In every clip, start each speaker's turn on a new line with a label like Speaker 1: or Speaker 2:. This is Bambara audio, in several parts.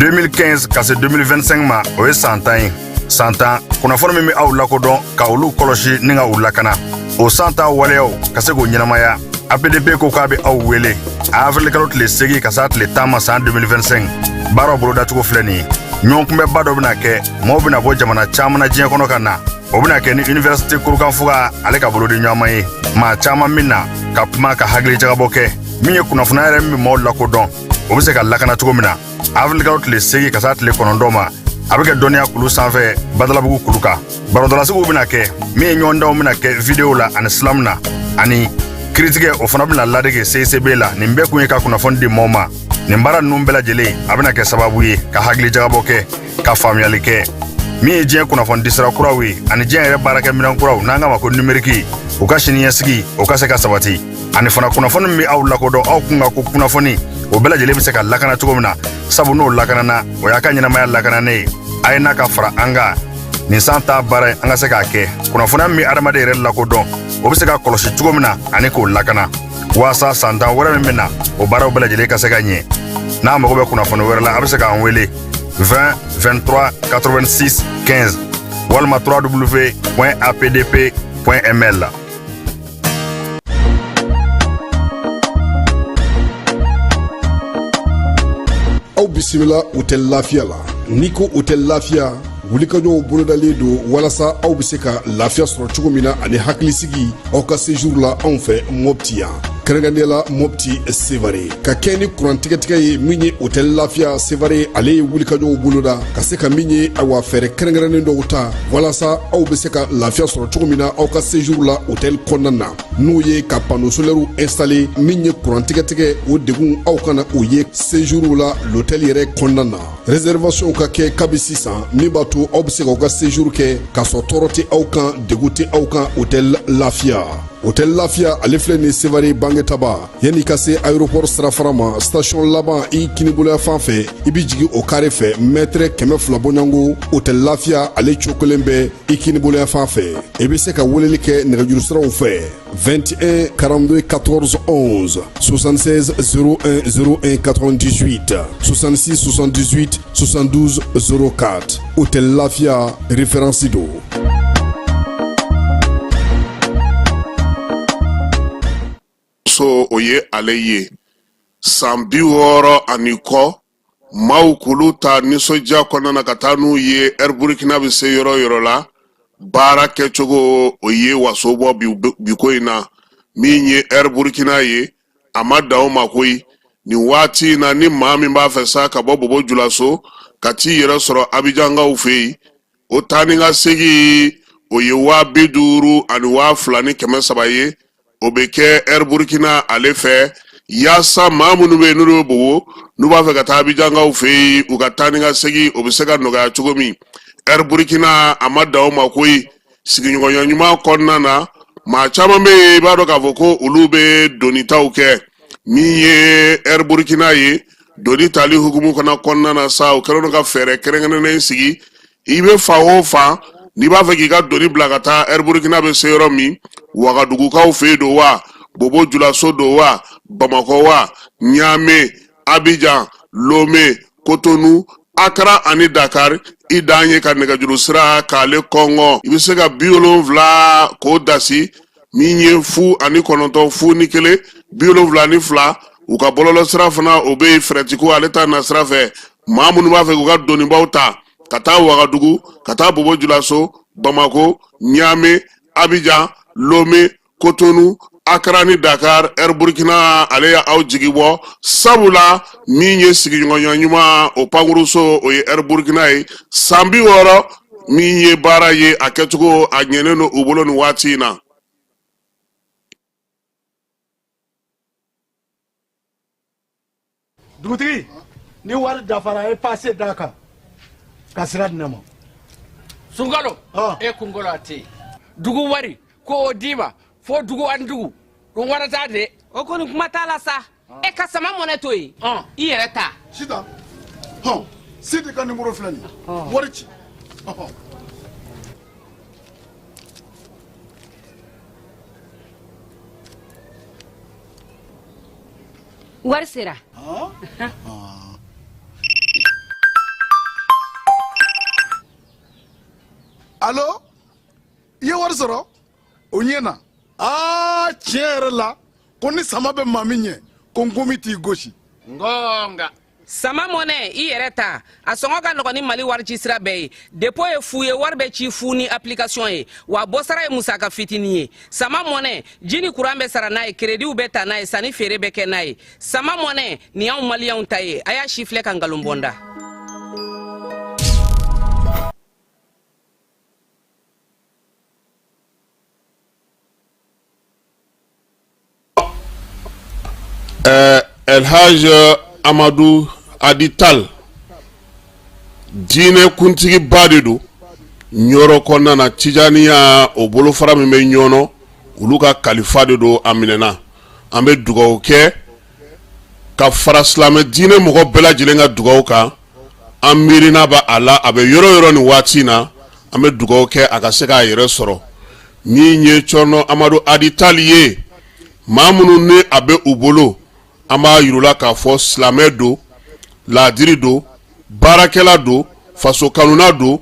Speaker 1: 2015 ka se 2025 ma, o ye san 10 ye. San 10 kunnafoni min bɛ aw lakodɔn, ka olu kɔlɔsi ni ka u lakana, o san 10 waleyaw ka se k'o ɲɛnamaya. APDP ko k'a bɛ aw wele a avril kalo tile 8 ka s'a tile 10 ma san 2025. Baaraw bolodacogo filɛ nin ye: ɲɔgɔnkunbɛnba dɔ bɛna kɛ, maaw bɛna bɔ jamana caman na diɲɛ kɔnɔ ka na. O bɛna kɛ ni université Kurukanfuga ale ka bolodi ɲɔgɔnma ye. Maa caman min na ka kuma, ka hakilijagabɔ kɛ, min ye kunnafoniya yɛrɛ min bɛ maaw lakodɔn, o bɛ se ka lakana cogo min na. Avril kalo tile 8 ka s'a tile 9 ma, a bɛ kɛ dɔnniya kulu sanfɛ, Badalabugu kulu kan. Barodalasigiw bɛna kɛ, min ye ɲɔgɔndanw bɛna kɛ video la ani slam na, ani kiritigɛ o fana bɛna ladege CICB la. Nin bɛɛ kun ye ka kunnafoni di maaw ma. Nin baara ninnu bɛɛ lajɛlen, a bɛna kɛ sababu ye ka hakilijagabɔ kɛ, ka faamuyali kɛ, min ye diɲɛ kunnafonidisira kuraw ye ani diɲɛ yɛrɛ baarakɛminɛn kuraw, n'an k'a ma ko numérique, u ka siniɲɛsigi o ka se ka sabati, ani fana kunnafoni min bɛ aw lakodɔn, aw kun ka ko kunnafoni, o bɛɛ lajɛlen bɛ se ka lakana cogo min na. Sabu n'o lakanana, o y'a ka ɲɛnamaya lakananen ye. A ye n'a ka fara an kan nin san 10 baara in, an ka se k'a kɛ kunnafoniya min bɛ adamaden yɛrɛ lakodɔn, o bɛ se ka kɔlɔsi cogo min na ani k'o lakana, waasa san 10 wɛrɛ min bɛ na, o baaraw bɛɛ lajɛlen ka se ka ɲɛ. N'a mago bɛ kunnafoni wɛrɛ la, a bɛ se k'an wele 20 23 86 15 walima www.apdp.ml.
Speaker 2: Aw bisimila Hôtel Lafiya la. N'i ko Hôtel Lafiya, wulikajɔw bolodalen don walasa aw bɛ se ka lafiya sɔrɔ cogo min na ani hakilisigi aw ka séjour la anw fɛ Mopti yan, kɛrɛnkɛrɛnnenya la Mopti Sevare. Ka kɛ ni kuran tigɛtigɛ ye, min ye Hôtel Lafiya Sevare, ale ye wulikajɔw boloda ka se ka min ye, awa, fɛɛrɛ kɛrɛnkɛrɛnnen dɔw ta walasa aw bɛ se ka lafiya sɔrɔ cogo min na aw ka séjour la hôtel kɔnɔna na, n'o ye ka panneau solaire installé. Min ye kuran tigɛtigɛ, o degun aw kana o ye séjour la l'hôtel yɛrɛ kɔnɔna na. Réservation ka kɛ kabi sisan, min b'a to aw bɛ se k'aw ka séjour kɛ k'a sɔrɔ tɔɔrɔ tɛ aw kan, degun tɛ aw kan. Hôtel Lafiya, Hôtel Lafiya, ale filɛ nin Sevare Bangetaba, yanni ka se aéroport sirafara ma, station laban i kiniboloya fan fɛ, i bɛ jigin o carré fɛ, mètre 200 bɔɲɔgɔnko, Hôtel Lafiya ale cokolen bɛ i kiniboloya fan fɛ. I bɛ se ka weleli kɛ nɛgɛjuru siraw fɛ: 21 42 14 11, 76 01 01 98, 66 78 72 04. Hôtel Lafiya, référence don.
Speaker 3: So o ye ale ye san 60 ani kɔ, maaw k'olu ta nisɔndiya kɔnɔna na ka taa n'u ye Air Burkina bɛ se yɔrɔ yɔrɔ la, baara kɛcogo o ye waso bɔ bi ko in na. Min ye Air Burkina ye, a ma dan o ma koyi. Nin waati in na, ni maa min b'a fɛ sa ka bɔ Bobo Julaso ka t'i yɛrɛ sɔrɔ Abijankaw fɛ yen, o taa ni ka segin o ye 50 000 ani 2300 ye. O bɛ kɛ Air Burkina ale fɛ, yaasa maa minnu bɛ yen n'olu bɛ Bobo, n'u b'a fɛ ka taa Abijankaw fɛ yen, u ka taa ni ka segin o bɛ se ka nɔgɔya cogo min. Air Burkina a ma dan o ma koyi. Sigiɲɔgɔnya ɲuman kɔnɔna na, maa caman bɛ yen, i b'a dɔn k'a fɔ ko olu bɛ donitaw kɛ. Min ye Air Burkina ye, doni tali hukumu fana kɔnɔna na sa, o kɛlen don ka fɛɛrɛ kɛrɛnkɛrɛnnen sigi. I bɛ fan o fan, n'i b'a fɛ k'i ka doni bila ka taa Air Burkina bɛ se yɔrɔ min, Wagadugukaw fɛ yen don wa, Bobo Julaso don wa, Bamakɔ wa, Ɲame, Abijan, Lome, Kotonu, Akara ani Dakar, i dan ye ka nɛgɛjuru sira k'ale kɔngɔ. I bɛ se ka 70 k'o dasi, min ye 0 ani 9, 0 ni 1, 72. U ka bɔlɔlɔ sira fana, o bɛ yen fɛrɛtiko ale ta na sira fɛ. Maa minnu b'a fɛ k'u ka donibaw ta ka taa Wagadugu, ka taa Bobo Julaso, Bamako, Ɲame, Abijan, Lome, Kotonu, Akara ni Dakar, Air Burkina ale ye aw jigi bɔ, sabula min ye sigiɲɔgɔnya ɲuman o pankuruso, o ye Air Burkina ye. San 60 min ye baara ye, a kɛcogo a ɲɛnen don u bolo nin waati in na.
Speaker 4: Dugutigi, ni wari dafara, a ye pase d'a kan ka sira di ne ma.
Speaker 5: Sunkalo e kunkolo a tɛ yen. Dugu wari ko o d'i ma fo dugu ani dugu ɗum warata de.
Speaker 6: O kɔni kuma t'a la sa. E ka sama mɔnɛ to yen, i yɛrɛ ta.
Speaker 7: Sitan, hɔn, Sidi ka nimoro filɛ nin ye, wari ci.
Speaker 6: Wari sera.
Speaker 7: Alo, i ye wari sɔrɔ? O ɲɛna. Aa, tiɲɛ yɛrɛ la, ko ni sama bɛ maa min ɲɛ, ko nkomi t'i gosi.
Speaker 5: Ngonga.
Speaker 6: Sama Money i yɛrɛ ta, a sɔngɔ ka nɔgɔn ni Mali warici sira bɛɛ ye. Dépôt ye fu ye, wari bɛ ci fu ni application ye, wa bɔsara ye musaka fitinin ye. Sama Money, ji ni kuran bɛ sara n'a ye, kerediw bɛ ta n'a ye, sanni feere bɛ kɛ n'a ye. Sama Money nin y'anw maliyɛnw ta ye, a y'a sifilɛ ka nkalon bɔ n da.
Speaker 3: Elhaj Amadu Adi Tal, diinɛ kuntigiba de don Ɲɔrɔ kɔnɔna na. Tijaniya o bolofara min bɛ Ɲɔnɔ, olu ka kalifa de don. A minɛna. An bɛ dugawu kɛ ka fara silamɛ diinɛ mɔgɔ bɛɛ lajɛlen ka dugawu kan. An miirina bɛ a la, a bɛ yɔrɔ yɔrɔ nin waati in na. An bɛ dugawu kɛ a ka se k'a yɛrɛ sɔrɔ. Min ye Cɔrɔnɔ Amadu Adi Tali ye, maa minnu ni a bɛ u bolo, an b'a yir'u la k'a fɔ silamɛ don, laadiri don, baarakɛla don, faso kanuna don,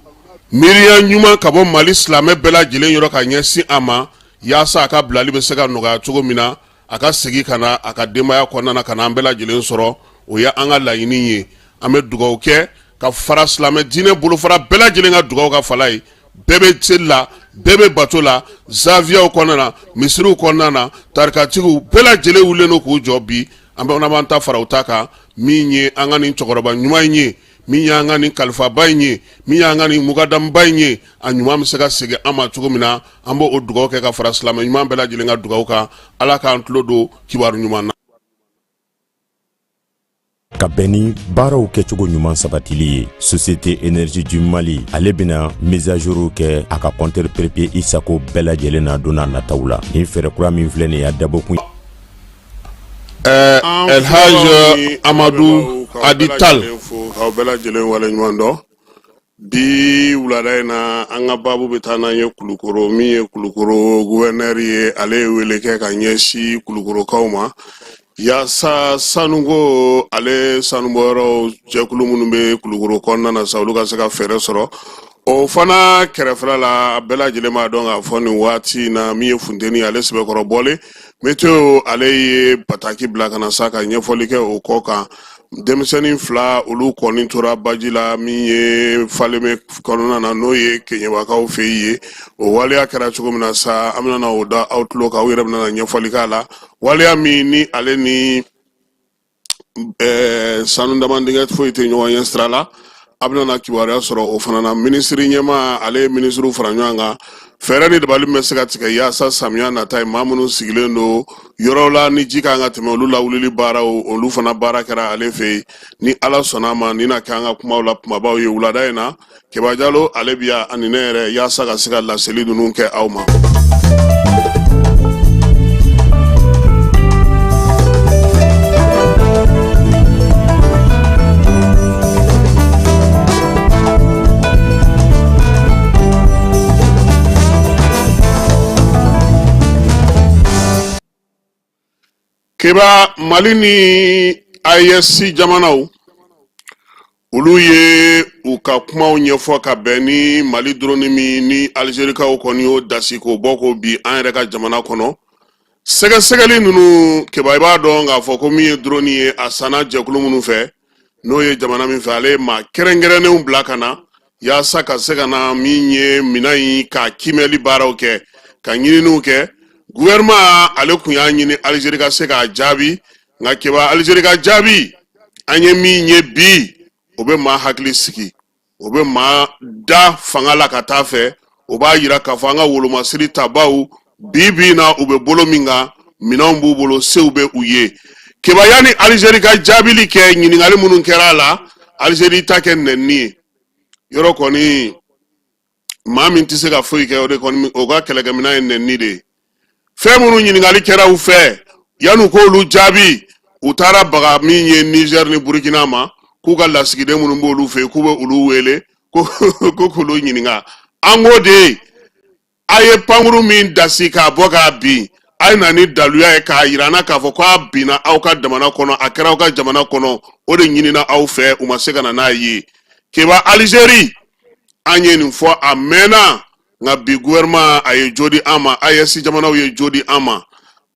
Speaker 3: miiriya ɲuman ka bɔ Mali silamɛ bɛɛ lajɛlen yɔrɔ ka ɲɛsin a ma, yaasa a ka bilali bɛ se ka nɔgɔya cogo min na, a ka segin ka na a ka denbaya kɔnɔna na, ka na an bɛɛ lajɛlen sɔrɔ. O ye an ka laɲini ye. An bɛ dugawu kɛ ka fara silamɛ diinɛ bolofara bɛɛ lajɛlen ka dugawu kan. Fala ye, bɛɛ bɛ seli la, bɛɛ bɛ bato la, zawiyaw kɔnɔna na, misiriw kɔnɔna na, tarikatigiw bɛɛ lajɛlen wulilen don k'u jɔ bi. An bɛ b'an ta fara u ta kan. Min ye an ka nin cɛkɔrɔba ɲuman in ye, min y'an ka nin kalifaba in ye, min y'an ka nin mukadamuba in ye, a ɲuman bɛ se ka segin an ma cogo min na, an b'o dugawu kɛ ka fara silamɛ ɲuman bɛɛ lajɛlen ka dugawu kan. Ala k'an tulo don kibaru ɲuman na.
Speaker 8: Ka bɛn ni baaraw kɛcogo ɲuman sabatili ye, Société Énergie du Mali ale bɛna mise à jour kɛ a ka compteur prépayé i sago bɛɛ lajɛlen na don n'a nataw la. Nin fɛɛrɛ kura min filɛ nin ye, a dabɔkun
Speaker 3: Elhaj Amadu Adi Tal, k'aw bɛɛ lajɛlen waleɲuman dɔn. Bi wulada in na, an ka baabu bɛ taa n'an ye Kulukoro. Min ye Kulukoro gouverneur ye, ale ye wele kɛ ka ɲɛsin Kulukorokaw ma, yaasa sanuko, ale sanubɔyɔrɔw jɛkulu minnu bɛ Kulukoro kɔnɔna na sa, olu ka se ka fɛɛrɛ sɔrɔ o fana kɛrɛfɛla la. Bɛɛ lajɛlen b'a dɔn k'a fɔ nin waati in na, min ye funteni, ale sɛbɛkɔrɔ bɔlen, météo ale ye bataki bila ka na sa ka ɲɛfɔli kɛ o kɔ kan. Denmisɛnnin fila, olu kɔni tora baji la min ye Faleme kɔnɔna na, n'o ye Keɲebakaw fɛ yen. O waleya kɛra cogo min na sa, an bɛna o da aw tulo kan, aw yɛrɛ bɛna ɲɛfɔli k'a la. Waleya min ni ale ni sanu dama dingɛ foyi tɛ ɲɔgɔn ɲɛ sira la, a bɛna kibaruya sɔrɔ o fana na. Minisiri ɲɛmaa, ale ye minisiriw fara ɲɔgɔn kan, fɛɛrɛ ni dabali min bɛ se ka tigɛ yaasa samiya nata ye, maa minnu sigilen don yɔrɔ la ni ji kan ka tɛmɛ, olu lawulili baaraw, olu fana baara kɛra ale fɛ yen. Ni Ala sɔnna a ma, nin na kɛ an ka kumaw la kumabaw ye wulada in na. Keba Jalo ale bi yan ani ne yɛrɛ, yaasa ka se ka laseli ninnu kɛ aw ma. Keba, Mali ni AES jamanaw, olu ye u ka kumaw ɲɛfɔ ka bɛn ni Mali drone min ni Alizerikaw kɔni y'o dasi k'o bɔ k'o bin an yɛrɛ ka jamana kɔnɔ. Sɛgɛsɛgɛli ninnu, Keba, i b'a dɔn k'a fɔ ko min ye drone ye, a sanna jɛkulu minnu fɛ, n'o ye jamana min fɛ, ale ye maa kɛrɛnkɛrɛnnenw bila ka na yaasa ka se ka na min ye minɛn in ka kiimɛli baaraw kɛ, ka ɲininiw kɛ. Gouvernement ale kun y'a ɲini Alizeri ka se k'a jaabi, nka Keba, Alizeri ka jaabi an ye min ye bi, o bɛ maa hakili sigi, o bɛ maa da fanga la ka taa fɛ. O b'a yira k'a fɔ an ka wolomasiri tabaw bi bi in na, u bɛ bolo min kan, minɛnw b'u bolo, sew bɛ u ye. Keba, yanni Alizeri ka jaabili kɛ, ɲininkali minnu kɛra a la, Alizeri ta kɛ nɛnini ye. Yɔrɔ kɔni, maa min tɛ se ka foyi kɛ, o de kɔni, o ka kɛlɛkɛminɛn ye nɛnini de ye. Fɛn minnu ɲininkali kɛra u fɛ, yanni u k'olu jaabi, u taara baga min ye Niger ni Burkina ma, k'u ka lasigiden minnu b'olu fɛ yen, k'u bɛ olu wele ko k'olu ɲininka. An ko de, a ye pankuru min dasi k'a bɔ k'a bin, a ye na ni daluya ye k'a yira an na k'a fɔ k'a binna aw ka jamana kɔnɔ, a kɛra aw ka jamana kɔnɔ. O de ɲinina aw fɛ, u ma se ka na n'a ye. Keba, Alizeri, an ye nin fɔ a mɛnna. Nka bi gouvernement a ye jo di an ma, AES jamanaw ye jo di an ma.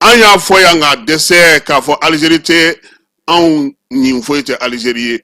Speaker 3: An y'a fɔ yan k'a dɛsɛ k'a fɔ Alizeri tɛ anw ɲin foyi tɛ Alizeri ye.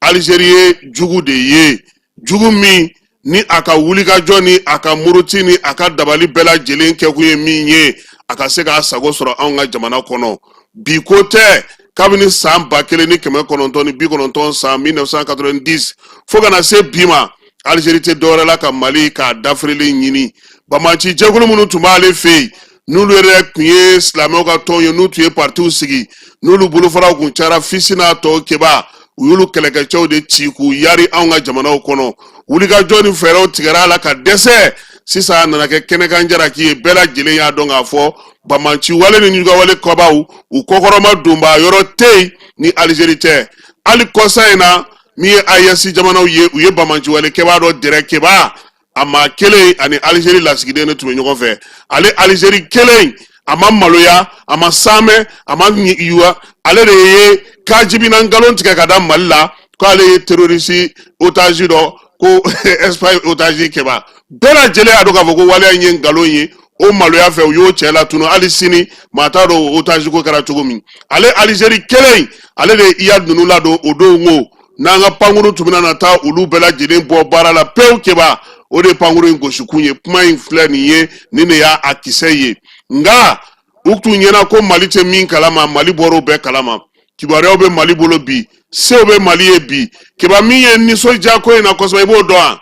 Speaker 3: Alizeri ye jugu de ye, jugu min ni a ka wulikajɔ ni a ka muruti ni a ka dabali bɛɛ lajɛlen kɛkun ye min ye a ka se k'a sago sɔrɔ anw ka jamana kɔnɔ. Bi ko tɛ, kabini san 1990, san 1990, fo ka na se bi ma, Alizeri tɛ dɔwɛrɛ la ka Mali k'a dafirili ɲini. Banbaanci jɛkulu minnu tun b'ale fɛ yen, n'olu yɛrɛ tun ye silamɛw ka tɔnw ye, n'u tun ye partiw sigi, n'olu bolofaraw kun cayara FIS n'a tɔw, Keba, u y'olu kɛlɛkɛcɛw de ci k'u yari anw ka jamanaw kɔnɔ. Wulikajɔ ni fɛɛrɛw tigɛra a la ka dɛsɛ. Sisan a nana kɛ kɛnɛkan jalaki ye, bɛɛ lajɛlen y'a dɔn k'a fɔ banbaanci wale ni ɲugawale kɛbaaw u kɔkɔrɔma donbaa yɔrɔ tɛ yen ni Alizeri tɛ. Hali kɔsa in na, min ye AES jamanaw ye, u ye banbaanci wale kɛbaa dɔ dɛrɛ, Keba. A maa kelen ani Alizeri lasigiden de tun bɛ ɲɔgɔn fɛ. Ale Alizeri kelen, a ma maloya, a ma saamɛ, a ma yuwa. Ale de ye kajibina nkalon tigɛ ka da Mali la ko ale ye terroriste otage dɔ, ko Espagne otage. Keba, bɛɛ lajɛlen y'a dɔn k'a fɔ ko waleya in ye nkalon ye. O maloya fɛ, u y'o cɛ latunu. Hali sini maa t'a dɔn otage ko kɛra cogo min. Ale Alizeri kelen, ale de ye Iyad ninnu ladon o don, ko n'an ka pankuru tun bɛna na taa olu bɛɛ lajɛlen bɔ baara la pewu. Keba, o de ye pankuru in gosikun ye. Kuma in filɛ nin ye, nin de y'a a kisɛ ye. Nka u tun ɲɛna ko Mali tɛ min kalama, Mali bɔr'o bɛɛ kalama. Kibaruyaw bɛ Mali bolo bi, sew bɛ Mali ye bi. Keba, min ye nisɔndiya ko in na kosɛbɛ, i b'o dɔn wa?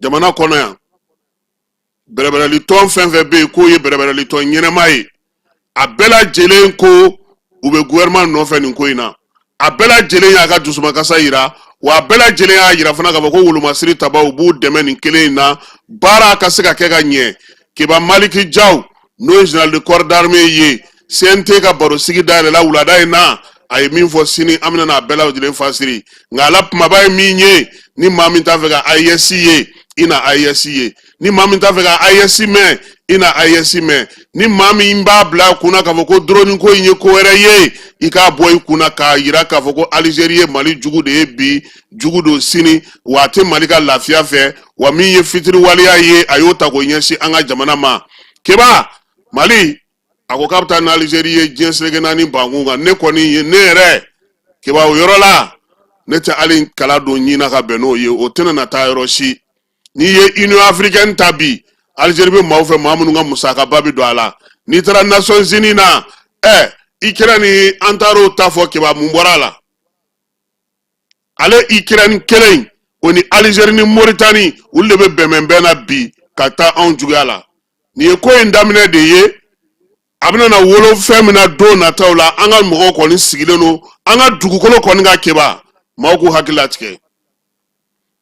Speaker 3: Jamana kɔnɔ yan, bɛrɛbɛrɛli tɔn fɛn fɛn bɛ yen k'o ye bɛrɛbɛrɛli tɔn ɲɛnɛma ye, a bɛɛ lajɛlen ko u bɛ gouvernement nɔfɛ nin ko in na. A bɛɛ lajɛlen y'a ka dusumakasa yira, wa a bɛɛ lajɛlen y'a yira fana k'a fɔ ko wolomasiri tabaw b'u dɛmɛ nin kelen in na, baara ka se ka kɛ ka ɲɛ. Keba, Maliki Jaw, n'o ye général de corps d'armée ye, CNT ka barosigi dayɛlɛla wulada in na. A ye min fɔ, sini an bɛna n'a bɛɛ lajɛlen fasiri. Nka a la kumaba ye min ye, ni maa min t'a fɛ ka AES ye, i na AES ye. Ni maa min t'a fɛ ka AES mɛn, i na AES mɛn. Ni maa min b'a bila a kunna k'a fɔ ko drone ko in ye ko wɛrɛ ye, i k'a bɔ i kunna k'a yira k'a fɔ ko Alizeri ye Mali jugu de ye bi, jugu don sini, wa a tɛ Mali ka lafiya fɛ. Wa min ye fitiriwaleya ye, a y'o ta k'o ɲɛsin an ka jamana ma. Keba, Mali a ko k'a bɛ taa ni Alizeri ye diɲɛ seleke naani bankun kan. Ne kɔni ye, ne yɛrɛ Keba, o yɔrɔ la, ne tɛ hali kala don ɲin na ka bɛn n'o ye. O tɛna na taa yɔrɔ si. N'i ye Union africaine ta bi, Alizeri bɛ maaw fɛ, maa minnu ka musakaba bɛ don a la. N'i taara Nations Unies na, Ukraine ni an taar'o ta fɔ, Keba, mun bɔra a la? Ale Ukraine kelen o ni Alizeri ni Moritani, olu de bɛ bɛnbɛnbɛn na bi ka taa anw juguya la. Nin ye ko in daminɛ de ye. A bɛna na wolo fɛn min na don nataw la, an ka mɔgɔw kɔni sigilen don an ka dugukolo kɔni kan. Keba, maaw k'u hakili latigɛ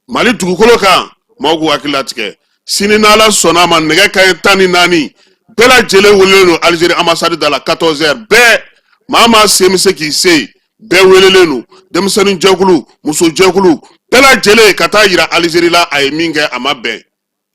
Speaker 3: Mali dugukolo kan, maaw k'u hakili latigɛ. Sini, n'Ala sɔnna a ma, nɛgɛ kanɲɛ 14, bɛɛ lajɛlen welelen don Alizeri ambassade da la, 14 heures. Bɛɛ, maa maa sen bɛ se k'i se yen, bɛɛ welelen don, denmisɛnnin jɛkulu, muso jɛkulu, bɛɛ lajɛlen ka taa yira Alizeri la a ye min kɛ, a ma bɛn.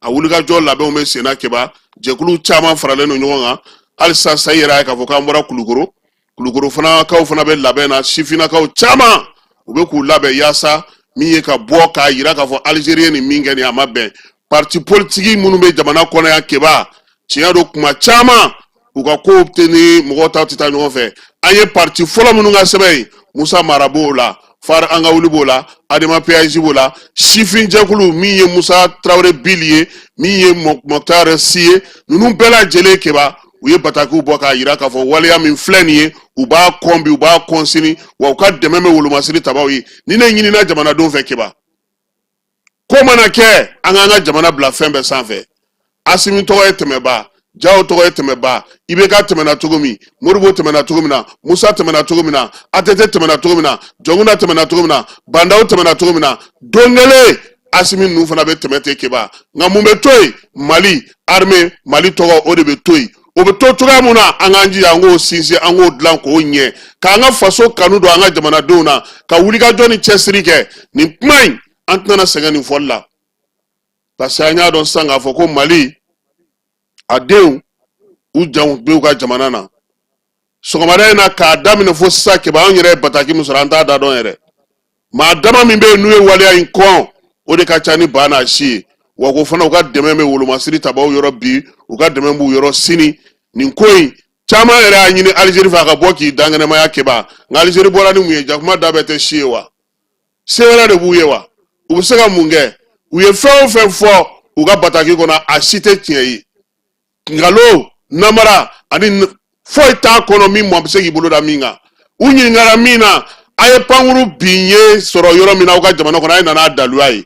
Speaker 3: A wulikajɔ labɛnw bɛ senna. Keba, jɛkulu caman faralen don ɲɔgɔn kan halisa. Sa i yɛrɛ ye k'a fɔ k'an bɔra Kulukoro, Kulukoro fana kaw fana bɛ labɛn na. Sifinnakaw caman, u bɛ k'u labɛn yaasa min ye ka bɔ k'a yira k'a fɔ Alizeri ye nin min kɛ nin, a ma bɛn. Parti politiki minnu bɛ jamana kɔnɔ yan, Keba, tiɲɛ don, kuma caman u ka kow tɛ ni mɔgɔw ta tɛ taa ɲɔgɔn fɛ. An ye parti fɔlɔ minnu ka sɛbɛn ye, Musa Mara b'o la, FARE an ka wuli b'o la, ADEMA PASJ b'o la, sifin jɛkulu min ye Musa Tarawele Bili ye, min ye Mɔkutari Si ye, ninnu bɛɛ lajɛlen, Keba, u ye batakiw bɔ k'a yira k'a fɔ waleya min filɛ nin ye, u b'a kɔn bi, u b'a kɔn sini, wa u ka dɛmɛ bɛ wolomasiri tabaw ye. Ni ne ɲinina jamanadenw fɛ, Keba, ko mana kɛ, an k'an ka jamana bila fɛn bɛɛ sanfɛ. Asimi tɔgɔ ye tɛmɛba, Jaw tɔgɔ ye tɛmɛba, IBK tɛmɛna cogo min, Modibo tɛmɛna cogo min na, Musa tɛmɛna cogo min na, ATT tɛmɛna cogo min na, Jɔnkunda tɛmɛna cogo min na, Bandaw tɛmɛna cogo min na, don kelen Asimi ninnu fana bɛ tɛmɛ ten, Keba. Nka mun bɛ to yen? Mali armée, Mali tɔgɔ, o de bɛ to yen. O bɛ to cogoya mun na, an k'an jija, an k'o sinsin, an k'o dilan k'o ɲɛ, k'an ka faso kanu don an ka jamanadenw na, ka wulikajɔ ni cɛsiri kɛ. Nin kuma in, an tɛna sɛgɛn nin fɔli la, parce que an y'a dɔn sisan k'a fɔ ko Mali a denw, u janw bɛ u ka jamana na. Sɔgɔmada in na k'a daminɛ fo sisan, Keba, an yɛrɛ ye bataki min sɔrɔ, an t'a da dɔn yɛrɛ. Maa dama min bɛ yen n'u ye waleya in kɔn, o de ka ca ni ba n'a si ye. Wa ko fana u ka dɛmɛ bɛ wolomasiri tabaw yɔrɔ bi, u ka dɛmɛ b'u yɔrɔ sini. Nin ko in caman yɛrɛ y'a ɲini Alizeri fɛ a ka bɔ k'i dankɛnɛmaya Keba, nka Alizeri bɔra ni mun ye? Jakuma da bɛɛ tɛ si ye wa? Se wɛrɛ de b'u ye wa? U bɛ se ka mun kɛ? U ye fɛn o fɛn fɔ u ka bataki kɔnɔ, a si tɛ tiɲɛ ye. Nkalon, namara ani foyi t'a kɔnɔ min mɔgɔ bɛ se k'i bolo da min kan. U ɲininkara min na, a ye pankuru bin ye sɔrɔ yɔrɔ min na aw ka jamana kɔnɔ, a ye na n'a daluya ye.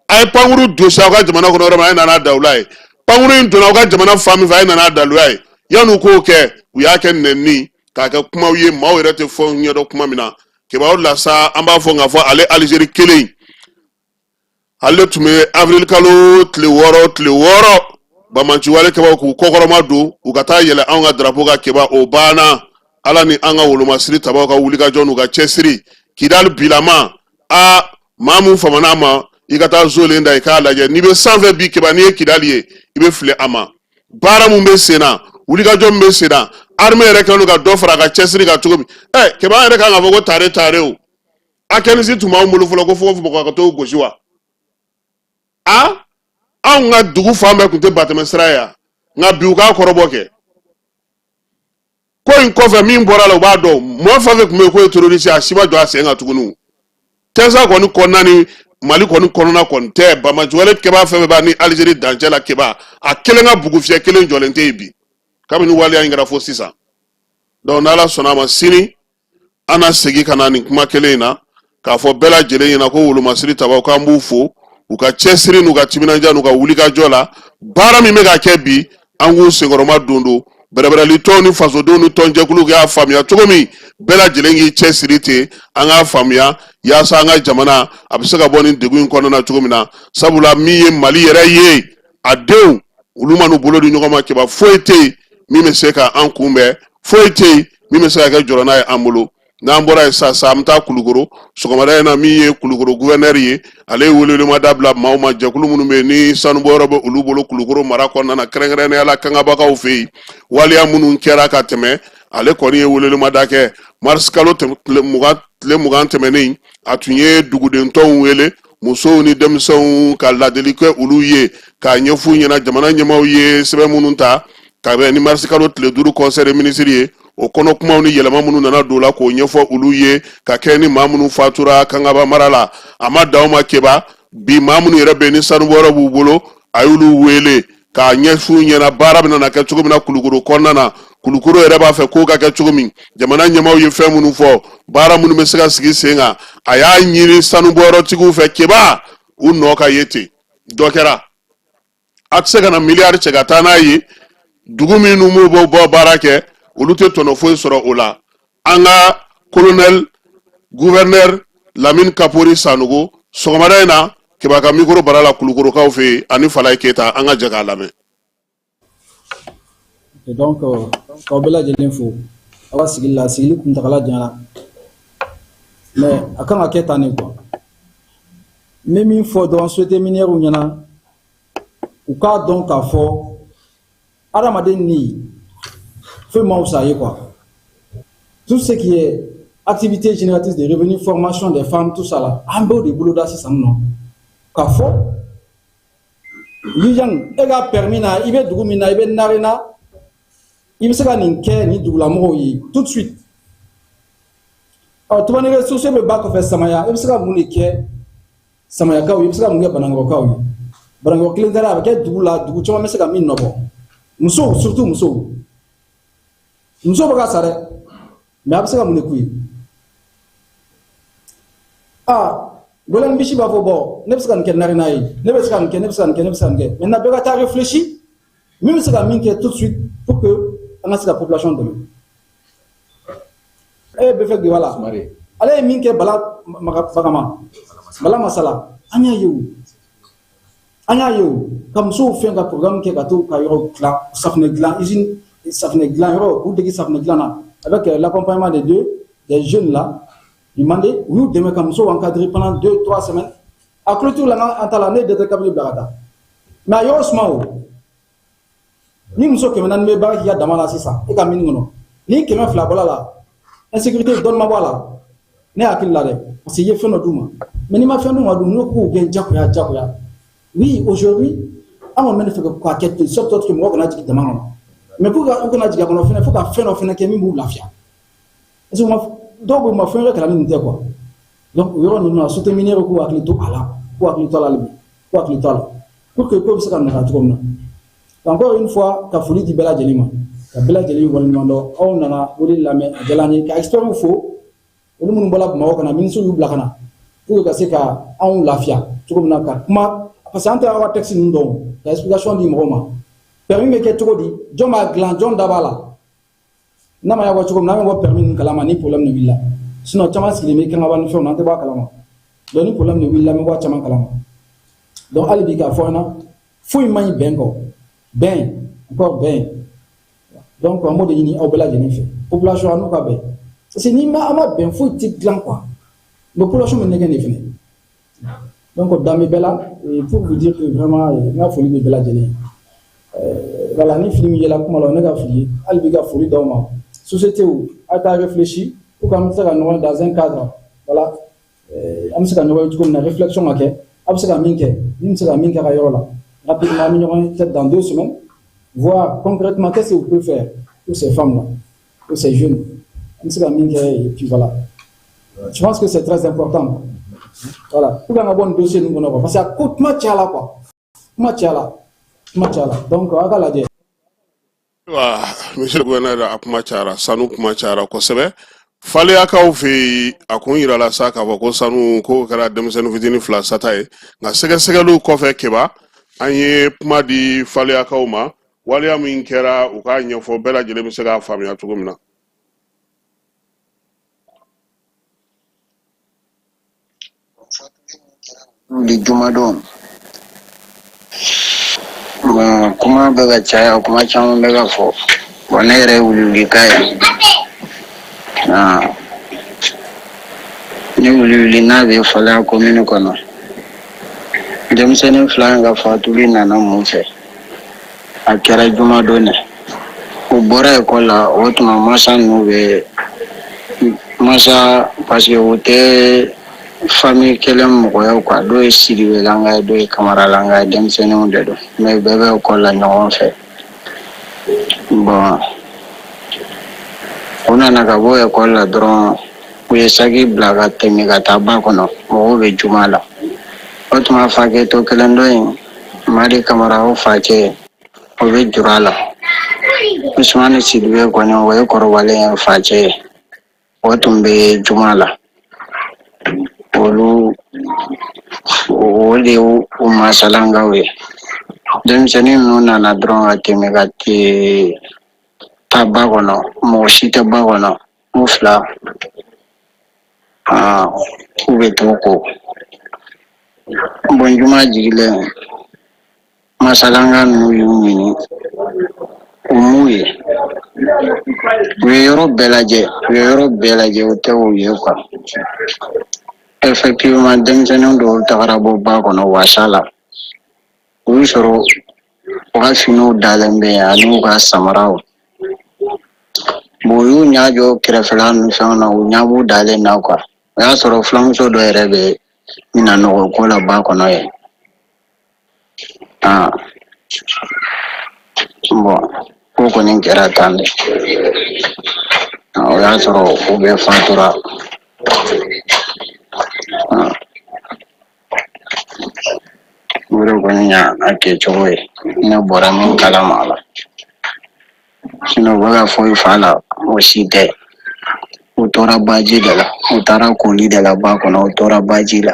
Speaker 3: A ye pankuru dosi aw ka jamana kɔnɔ yɔrɔ min, a ye na n'a daluya ye. Pankuru in donna aw ka jamana fan min fɛ, a ye na n'a daluya ye. Yan'u k'o kɛ, u y'a kɛ nɛnini k'a kɛ kumaw ye maaw yɛrɛ tɛ fɛnw ɲɛdɔn kuma min na. Keba, o de la sa an b'a fɔ k'a fɔ ale Alizeri kelen, ale tun bɛ avril kalo tile 6 banbaanciwale kɛbaw k'u kɔkɔrɔma don u ka taa yɛlɛ anw ka drapeau kan. Keba, o banna. Ala ni an ka wolomasiri tabaw ka wulikajɔ n'u ka cɛsiri, Kidali bilama a maa mun famana a ma, i ka taa zolen da i k'a lajɛ. N'i bɛ sanfɛ bi Keba, n'i ye Kidali ye, i bɛ fili a ma. Baara mun bɛ sen na, wulikajɔ min bɛ sen na, armée yɛrɛ kɛlen don ka dɔ fara a ka cɛsiri kan cogo min. Ɛ Keba, an yɛrɛ kan k'a fɔ ko tare tare o A15 tun b'anw bolo fɔlɔ, ko fo mɔgɔ ka t'o gosi wa? A anw ka dugu fan bɛɛ tun tɛ batɛmɛ sira ye yan, nka bi u k'a kɔrɔbɔ kɛ. Ko in kɔfɛ min bɔra la, u b'a dɔn mɔgɔ fɛn fɛn tun bɛ yen k'o ye terroriste, a si ma jɔ a sen kan tuguni. Tɛnsa kɔni kɔnɔna ni Mali kɔni kɔnɔna kɔni tɛ, banbaanciwale kɛbaa fɛn fɛn b'a ni Alizeri dancɛ la, Keba, a kelen ka bugufiyɛ kelen jɔlen tɛ yen bi kabini waleya in kɛra fo sisan. Donc n'Ala sɔnna a ma, sini an na segin ka na nin kuma kelen in na k'a fɔ bɛɛ lajɛlen ɲɛna ko wolomasiri tabaw, k'an b'u fo u ka cɛsiri n'u ka timinandiya n'u ka wulikajɔ la. Baara min bɛ ka kɛ bi, an k'u senkɔrɔma don don bɛrɛbɛrɛli tɔnw ni fasodenw ni tɔnjɛkuluw y'a faamuya cogo min, bɛɛ lajɛlen k'i cɛsiri ten, an k'a faamuya yaasa an ka jamana a bɛ se ka bɔ nin degun in kɔnɔna na cogo min na. Sabula min ye Mali yɛrɛ ye, a denw olu man'u bolo di ɲɔgɔn ma, Keba, foyi tɛ yen min bɛ se ka an kunbɛn, foyi tɛ yen min bɛ se ka kɛ jɔrɔna ye an bolo. N'an bɔra yen sisan, an bɛ taa Kulukoro sɔgɔmada in na. Min ye Kulukoro guvɛnɛri ye, ale ye welewelemada bila maaw ma, jɛkulu minnu bɛ yen ni sanubɔyɔrɔ bɛ olu bolo Kulukoro mara kɔnɔna na, kɛrɛnkɛrɛnnenya la Kangabakaw fɛ yen. Waleya minnu kɛra ka tɛmɛ, ale kɔni ye welewelemada kɛ. Marisi kalo tile 20 tɛmɛnen, a tun ye duguden tɔnw wele, musow ni denmisɛnw, ka ladeli kɛ olu ye k'a ɲɛf'u ɲɛna jamana ɲɛmaaw ye sɛbɛn minnu ta ka bɛn ni marisi kalo tile 5 conseil des ministres ye, o kɔnɔ kumaw ni yɛlɛma minnu nana don la, k'o ɲɛfɔ olu ye ka kɛ ni maa minnu fatura Kangaba mara la. A ma dan o ma, Keba, bi maa minnu yɛrɛ bɛ yen ni sanubɔyɔrɔ b'u bolo, a y'olu wele k'a ɲɛf'u ɲɛna baara bɛna na kɛ cogo min na Kulukoro kɔnɔna na, Kulukoro yɛrɛ b'a fɛ k'o ka kɛ cogo min, jamana ɲɛmaaw ye fɛn minnu fɔ, baara minnu bɛ se ka sigi sen kan. A y'a ɲini sanubɔyɔrɔtigiw fɛ, Keba, u nɔ ka ye ten. Dɔ kɛra, a tɛ se ka na miliyari cɛ ka taa n'a ye dugu minnu b'o bɔ baara kɛ, olu tɛ tɔnɔ foyi sɔrɔ o la. An ka colonel gouverneur Lamine Kapori Sanogo, sɔgɔmada in na, Keba ka mikoro bara la Kulukorokaw fɛ yen, ani Falaye Keyita, an ka jɛ k'a lamɛn.
Speaker 9: Donc k'aw bɛɛ lajɛlen fo aw ka sigili la. Sigili kuntagala janyana, mais a kan ka kɛ tan de quoi. N bɛ min fɔ dɔrɔn société minière ɲɛna, u k'a dɔn k'a fɔ adamaden ni foyi ma fisa ye quoi. Tout ce qui est activité génératrice de revenus, formation des femmes, tout ça là, an b'o de boloda sisan nɔ k'a fɔ Yijang, e ka permis na, i bɛ dugu min na, i bɛ Narena, i bɛ se ka nin kɛ nin dugulamɔgɔw ye tout de suite. Ɔ Tubani ressources bɛ ba kɔfɛ Samaya, i bɛ se ka mun de kɛ Samayakaw ye, i bɛ se ka mun kɛ Banankɔrɔkaw ye? Banankɔrɔ kelen tɛ dɛ, a bɛ kɛ dugu la, dugu caman bɛ se ka min nɔbɔ. Musow, surtout musow, musow bɛ ka sa dɛ, mais a bɛ se ka mun de k'u ye? Aa Gɔlɛn Bisi b'a fɔ bɔn, ne bɛ se ka nin kɛ Narena ye, ne bɛ se ka nin kɛ, ne bɛ se ka nin kɛ, ne bɛ se ka nin kɛ. Maintenant bɛɛ ka taa réfléchir min bɛ se ka min kɛ tout de suite pour que an ka se ka population dɛmɛ. E bɛ fɛ wala ale ye min kɛ Bala Bagama, Bala Masala, an y'a ye o, an y'a ye o, ka musow fɛn ka programme kɛ ka to ka yɔrɔ dilan, safunɛ dilan, usine safunɛ dilan yɔrɔ, k'u dege safunɛ dilan na avec l'accompagnement des deux des jeunes là du Mandé. U y'u dɛmɛ ka musow encadrer pendant 2, 3 semaines. A clôture la, an ta la, ne ye directeur cabinet bila ka taa, mais a yɔrɔ suma o. Ni muso 400 bɛ baara k'i ka dama la sisan, e ka mine kɔnɔ, ni 200 bɔla la, insécurité dɔɔni ma bɔ a la, ne hakili la dɛ, parce que i ye fɛn dɔ d'u ma. Mais n'i ma fɛn d'u ma dun, n'u k'u gɛn jagoya jagoya, Oui, aujourd'hui, an kɔni bɛ ne fɛ k'a kɛ de sorte que mɔgɔ kana jigin dama kɔnɔ. Mais pour que u kana jigin a kɔnɔ fɛnɛ, fo ka fɛn dɔ fɛnɛ kɛ min b'u lafiya. Parce que dɔw bɛ u ma fɛn wɛrɛ kalan ni nin tɛ quoi. Donc o yɔrɔ ninnu na, société minière k'u hakili to a la, k'u hakili to a la hali bi, k'u hakili to a la. Pour que ko bɛ se ka nɔgɔya cogo min na. Encore une fois, ka foli di bɛɛ lajɛlen ma, ka bɛɛ lajɛlen waleɲuman dɔn. Aw nana wele lamɛn, a diyara an ye. Ka experts fo, olu minnu bɔra Bamakɔ ka na, ministre y'u bila ka na pour que ka se ka anw lafiya cogo min na ka kuma, parce que an tɛ aw ka texte ninnu dɔn, ka explication di mɔgɔw ma. Permis bɛ kɛ cogo di, jɔn b'a dilan, jɔn da b'a la? N'a ma ɲɛ cogo min na, an bɛ bɔ permis ninnu kalama ni problème de wulila. Sinon caman sigilen bɛ kɛnɛba ni fɛnw na, an tɛ bɔ a kalama. Donc ni problème de wulila, an bɛ bɔ a caman kalama. Donc hali bi k'a fɔ an ɲɛna, foyi man ɲi bɛn kɔ, bɛn encore, bɛn. Donc an b'o de ɲini aw bɛɛ lajɛlen fɛ, population an n'u ka bɛn, parce que ni ma an ma bɛn, foyi tɛ dilan quoi. Mais population bɛ nɛgɛ de fɛnɛ. Donc dan bɛ bɛɛ la. Et pour vous dire que vraiment, n ka foli bɛ bɛɛ lajɛlen ye. Voilà, ni fili min yela kuma la, o ne ka fili ye. Hali bi ka foli d'aw ma. Société a taa réfléchir pour qu'an bɛ se ka ɲɔgɔn dans un cadre, voilà, an bɛ se ka ɲɔgɔn ye cogo min na, réflexion ka kɛ, a bɛ se ka min kɛ, min bɛ se ka min kɛ a ka yɔrɔ la rapidement. An bɛ ɲɔgɔn ye peut-être dans 2 semaines, voir concrètement qu'est-ce que vous pouvez faire pour ces femmes-là, pour ces jeunes, an bɛ se ka min kɛ. Et puis voilà, je pense que c'est très important, voilà, pour qu'an ka bɔ nin dossier ninnu kɔnɔ quoi, parce que a ko kuma cayala quoi, kuma cayala, kuma cayala. Donc aw ka lajɛ.
Speaker 3: Ayiwa, monsieur le gouverneur, a kuma cayara, sanu kuma cayara kosɛbɛ Faleyakaw fɛ yen. A kun yirala sa k'a fɔ ko sanu ko kɛra denmisɛnnin fitinin fila sata ye, nka sɛgɛsɛgɛliw kɔfɛ, Keba, an ye kuma di Faleyakaw ma. Waleya min kɛra, u k'a ɲɛfɔ, bɛɛ lajɛlen bɛ se k'a faamuya cogo min na.
Speaker 10: Wuli jumadon, bon, kuma bɛ ka caya, kuma caman bɛ ka fɔ. Bon, ne yɛrɛ ye wuli ka ye. Ah, ne wuli n'a bɛ Faleya komini kɔnɔ. Denmisɛnnin fila in ka fatuli nana mun fɛ? A kɛra jumadon de, u bɔra ekɔli la. O tuma masa ninnu bɛ masa, parce que u tɛ famille kelen mɔgɔ ye quoi. Dɔw ye Sidibelanga ye, dɔw ye Kamaralanga ye. Denmisɛnninw de don, mais bɛɛ bɛ ekɔli la ɲɔgɔn fɛ. Bon, u nana ka bɔ ekɔli la dɔrɔn, u ye saki bila ka tɛmɛ ka taa ba kɔnɔ. Mɔgɔw bɛ juma la. O tuma fakɛ to kelen dɔ in, Madi Kamara, o facɛ, o bɛ jura la. Usumani Sidibe kɔni, o ye kɔrɔbalen ye, facɛ ye, o tun bɛ juma la. Olu o de y'u masalankaw ye. Denmisɛnnin ninnu nana dɔrɔn ka tɛmɛ ka taa ba kɔnɔ. Mɔgɔ si tɛ ba kɔnɔ. U fila u bɛ t'u ko. Bon, juma jigilen, masalanga ninnu y'u ɲini, u m'u ye. U ye yɔrɔ bɛɛ lajɛ, u ye yɔrɔ bɛɛ lajɛ, u tɛ u ye quoi. Effectivement, denmisɛnnin dɔw tagara bɔ ba kɔnɔ wasa la. U y'u sɔrɔ, u ka finiw dalen bɛ yen ani u ka samaraw. Bon, u y'u ɲɛ jɔ kɛrɛfɛla ni fɛnw na, u ɲɛ b'u dalen na quoi. O y'a sɔrɔ filamuso dɔ yɛrɛ bɛ minnɔgɔ ko la ba kɔnɔ yen. Ah, bon, ko kɔni kɛra tan de. O y'a sɔrɔ u bɛɛ fatura. Ah, o de kɔni y'a kɛcogo ye, ne bɔra min kalama a la. Sinon u bɛ ka foyi fa la, o si tɛ. U tora baji de la, u taara koli de la ba kɔnɔ, u tora baji la.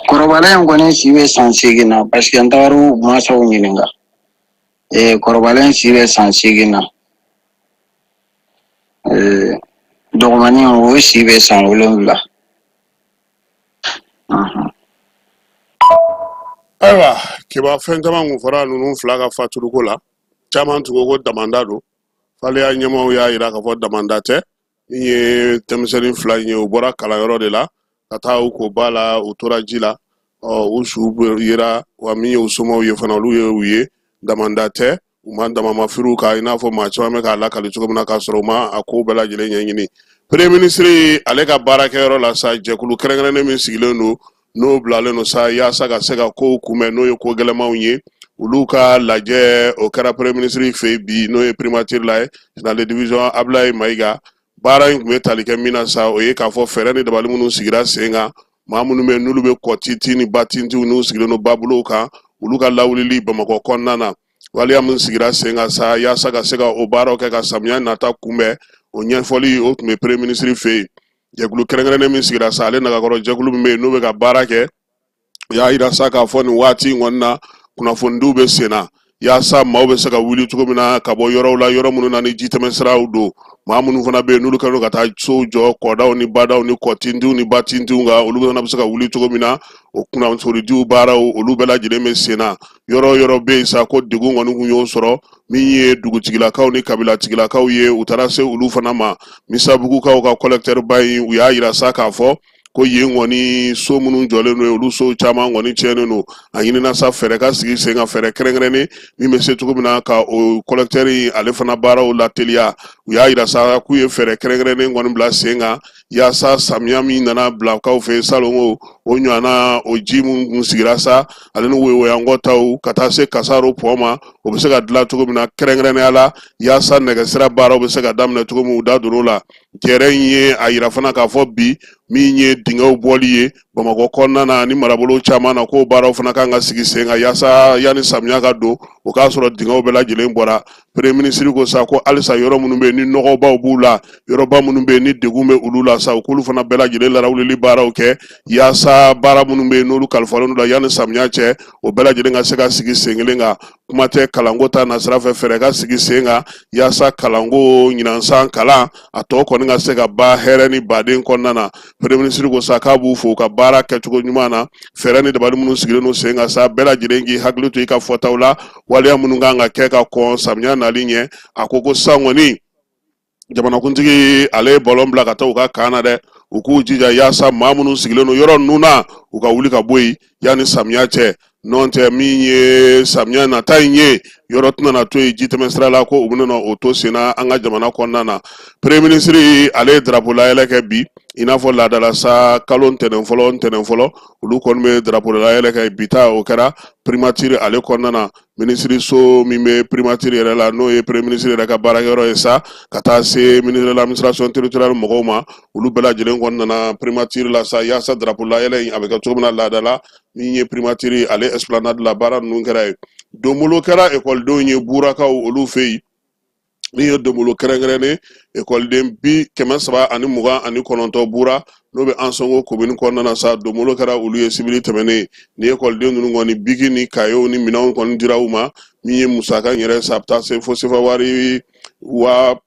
Speaker 10: Kɔrɔbalen in kɔni si bɛ san 8 na, parce que n taara u mansaw ɲininka. Ee, kɔrɔbalen si bɛ san 8 na. Ee, dɔgɔmanin, o si bɛ san 7.
Speaker 3: Ayiwa Keba, fɛn caman kun fɔra ninnu fila ka fatuliko la. Caman tun ko ko damanda don. Faleya ɲɛmaaw y'a yira k'a fɔ damanda tɛ. Min ye denmisɛnnin fila in ye, u bɔra kalanyɔrɔ de la ka taa u ko ba la, u tora ji la, ɔ u su yera. Wa min ye u somaw ye fana, olu ye u ye. Damanda tɛ. U ma damama firiw kan i n'a fɔ maa caman bɛ k'a lakali cogo min na, k'a sɔrɔ u ma a ko bɛɛ lajɛlen ɲɛɲini. Premier ministre ale ka baarakɛyɔrɔ la sa, jɛkulu kɛrɛnkɛrɛnnen min sigilen don, n'o bilalen don sa yaasa ka se ka kow kunbɛn, n'o ye ko gɛlɛmanw ye, olu ka lajɛ o kɛra premier ministre fɛ yen bi, n'o ye primature la ye, général de division Ablaye Mayiga. Baara in tun bɛ tali kɛ min na sa, o ye k'a fɔ fɛɛrɛ ni dabali minnu sigira sen kan, maa minnu bɛ n'olu bɛ kɔ tintin ni ba tintinw, n'u sigilen don babolow kan, olu ka lawulili Bamakɔ kɔnɔna na. Waleya min sigira sen kan sa yaasa ka se ka o baaraw kɛ ka samiya nata kunbɛn, o ɲɛfɔli o tun bɛ premier ministre fɛ yen. Jɛkulu kɛrɛnkɛrɛnnen min sigira sa, ale nagakɔrɔ jɛkulu min bɛ yen n'o bɛ ka baara kɛ, u y'a yira sa k'a fɔ nin waati in kɔni na, kunnafonidiw bɛ sen na yaasa maaw bɛ se ka wuli cogo min na ka bɔ yɔrɔw la, yɔrɔ minnu na ni jitɛmɛsiraw don. Maa minnu fana bɛ yen n'olu kɛlen don ka taa sow jɔ kɔdaw ni badaw ni kɔtintinw ni batintinw kan, olu fana bɛ se ka wuli cogo min na, o kunnafonidiw baaraw olu bɛɛ lajɛlen bɛ sen na. Yɔrɔ o yɔrɔ bɛ yen sa ko degun kɔni kun y'o sɔrɔ, min ye dugutigilakaw ni kabilatigilakaw ye, u taara se olu fana ma. Misabugukaw ka collecteur ba in, u y'a yira sa k'a fɔ ko yen kɔni so minnu jɔlen don, olu so caman kɔni tiɲɛnen don. A ɲinina sa fɛɛrɛ ka sigi sen kan, fɛɛrɛ kɛrɛnkɛrɛnnen min bɛ se cogo min na ka o collecteur in ale fana baaraw lateliya. U y'a yira sa k'u ye fɛɛrɛ kɛrɛnkɛrɛnnen kɔni bila sen kan yaasa samiya min nana bilakaw fɛ salongo, o ɲɔgɔnna o ji min kun sigira sa, ale ni woyowoyankɔ taw ka taa se Kasaro pont ma, o bɛ se ka dilan cogo min na kɛrɛnkɛrɛnnenya la, yaasa nɛgɛsira baaraw bɛ se ka daminɛ cogo min. U da donn'o la. Jɛrɛ in ye a yira fana k'a fɔ bi, min ye dingɛw bɔli ye Bamakɔ kɔnɔna na ni marabolo caman na, k'o baaraw fana kan ka sigi sen kan yaasa yanni samiya ka don, o k'a sɔrɔ dingɛw bɛɛ lajɛlen bɔra. Premier ministre ko sa ko halisa yɔrɔ minnu bɛ yen ni nɔgɔbaw b'u la, yɔrɔba minnu bɛ yen ni degun bɛ olu la sa, u k'olu fana bɛɛ lajɛlen larawulili baaraw kɛ yaasa baara minnu bɛ yen n'olu kalifalen don la yanni samiya cɛ, o bɛɛ lajɛlen ka se ka sigi sen kelen kan. Kuma tɛ kalanko ta nasira fɛ, fɛɛrɛ ka sigi sen kan yaasa kalanko ɲinansan kalan a tɔ kɔni ka se ka ban hɛrɛ ni baden kɔnɔna na. Premier ministre ko sa k'a b'u fo u ka baara kɛcogo ɲuman na. Fɛɛrɛ ni dabali minnu sigilen don sen kan sa, bɛɛ lajɛlen k'i hakili to i ka fɔtaw la, waleya minnu kan ka kɛ ka kɔn samiya nali ɲɛ. A ko ko san kɔni jamanakuntigi ale ye ballon bila ka taa u ka camp na dɛ, u k'u jija yaasa maa minnu sigilen don yɔrɔ ninnu na, u ka wuli ka bɔ yen yanni samiya cɛ. N'o tɛ, min ye samiya nata in ye, yɔrɔ tɛna na to yen jitɛmɛ sira la ko u bɛna o to sen na an ka jamana kɔnɔna na. Premier ministre ale ye drapeau layɛlɛ kɛ bi i n'a fɔ laadala sa, kalo ntɛnɛn fɔlɔ, ntɛnɛn fɔlɔ, olu kɔni bɛ drapeau layɛlɛ kɛ. Bi ta o kɛra primature ale kɔnɔna na, minisiriso min bɛ primature yɛrɛ la, n'o ye premier ministre yɛrɛ ka baarakɛyɔrɔ ye sa, ka taa se ministre de l'administration territoriale mɔgɔw ma, olu bɛɛ lajɛlen kɔni nana primature la sa yaasa drapeau layɛlɛ in a bɛ kɛ cogo min na laada la. Min ye primature ale esplanade la, baara ninnu kɛra yen. Donbolo kɛra ekɔlidenw ye Burakaw olu fɛ yen. Min ye donbolo kɛrɛnkɛrɛnnen, ekɔliden 329 Bura, n'o bɛ Ansɔngo komini kɔnɔna na sa, donbolo kɛra olu ye sibiri tɛmɛnen. Ni ekɔliden ninnu kɔni, biki ni kayew ni minɛnw kɔni dira u ma. Min ye musaka in yɛrɛ sa, a bɛ taa se fo sefa wari 750,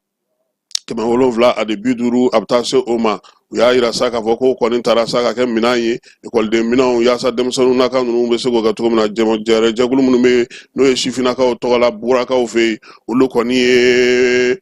Speaker 3: a bɛ taa se o ma. U y'a yira sa k'a fɔ k'o kɔni taara sa ka kɛ minɛn ye, ekɔliden minɛnw, yaasa denmisɛnninw naka ninnu bɛ se k'o kɛ cogo min na. Jɛrɛ jɛkulu minnu bɛ yen n'o ye sifinnakaw tɔgɔ la Burakaw fɛ yen, olu kɔni ye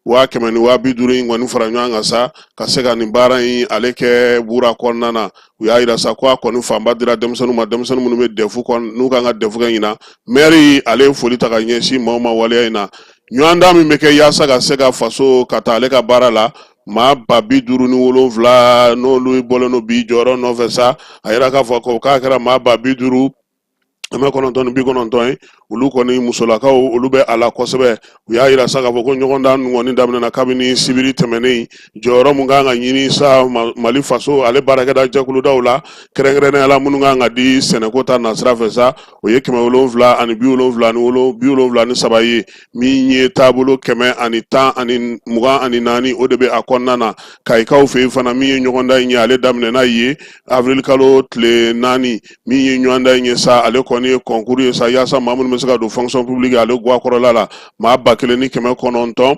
Speaker 3: 100 ni 50 in kɔni fara ɲɔgɔn kan sa ka se ka nin baara in ale kɛ Bura kɔnɔna na. U y'a yira sa ko a kɔni fanba dira denmisɛnninw ma, denmisɛnnin minnu bɛ DEF kɔnɔ, n'u kan ka DEF kɛ ɲinan. Mɛri ale ye foli ta ka ɲɛsin maaw ma waleya in na. Ɲɔgɔndan min bɛ kɛ yaasa ka se ka faso ka taa ale ka baara la, maa 57,000 n'olu bɔlen don bi jɔyɔrɔ nɔfɛ sa, a yira k'a fɔ ko k'a kɛra maa 5,990 ye. Olu kɔni musolakaw, olu bɛ a la kosɛbɛ. U y'a yira sa k'a fɔ ko ɲɔgɔndan ninnu kɔni daminɛna kabini sibiri tɛmɛnen. Jɔyɔrɔ mun kan ka ɲini sa Mali faso ale baarakɛda jɛkuludaw la, kɛrɛnkɛrɛnnenya la minnu kan ka di sɛnɛko ta nasira fɛ sa, o ye 773 ye. Min ye taabolo 110 ani 24, o de bɛ a kɔnɔna na. Kayikaw fɛ yen fana, min ye ɲɔgɔndan in ye, ale daminɛna ye avril kalo tile 4. Min ye ɲɔgɔndan in ye sa, ale kɔni ye concours ye sa yaasa maa minnu bɛ se ka don fonction publique ale guwa kɔrɔla la, maa 1913,